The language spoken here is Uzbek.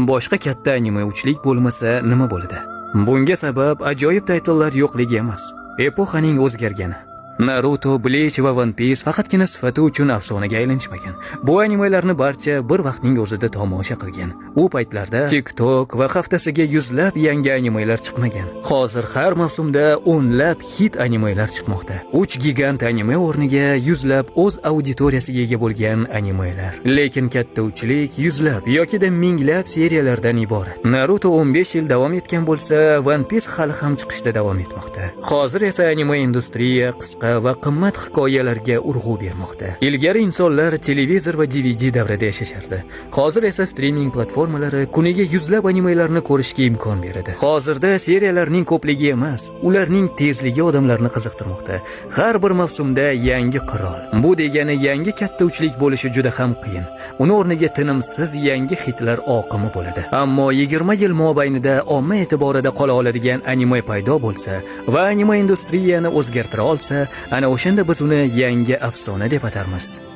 Boshqa katta anime uchlik bo'lmasa nima bo'ladi? Bunga sabab ajoyib taytllar yo'qligi emas, epoxaning o'zgargani. Naruto, Bleach va One Piece faqatgina sifati uchun afsonaga aylanishmagan. Bu animelarni barcha bir vaqtning o'zida tomosha qilgan. U paytlarda TikTok va haftasiga yuzlab yangi animelar chiqmagan. Hozir har mavsumda o'nlab hit animelar chiqmoqda. 3 gigant anime o'rniga yuzlab o'z auditoriyasiga ega bo'lgan animelar. Lekin katta uchlik yuzlab yokida minglab seriyalardan iborat. Naruto 15 yil davom etgan bo'lsa, One Piece hali ham chiqishda davom etmoqda. Hozir esa anime industriya qisqa va qimmat hikoyalarga urg'u bermoqda. Ilgari insonlar televizor va DVD davrida yashashardi. Hozir esa streaming platformalari kuniga yuzlab animelarni ko'rishga imkon beradi. Hozirda seriyalarning ko'pligi emas, ularning tezligi odamlarni qiziqtirmoqda. Har bir mavsumda yangi qirol. Bu degani yangi katta uchlik bo'lishi juda ham qiyin. Uni o'rniga tinimsiz yangi hitlar oqimi bo'ladi. Ammo 20 yil mobaynida omma e'tiborida qola oladigan anime paydo bo'lsa va anime industriyani o'zgartira olsa, ana o'shanda biz uni yangi afsona deb atarmiz.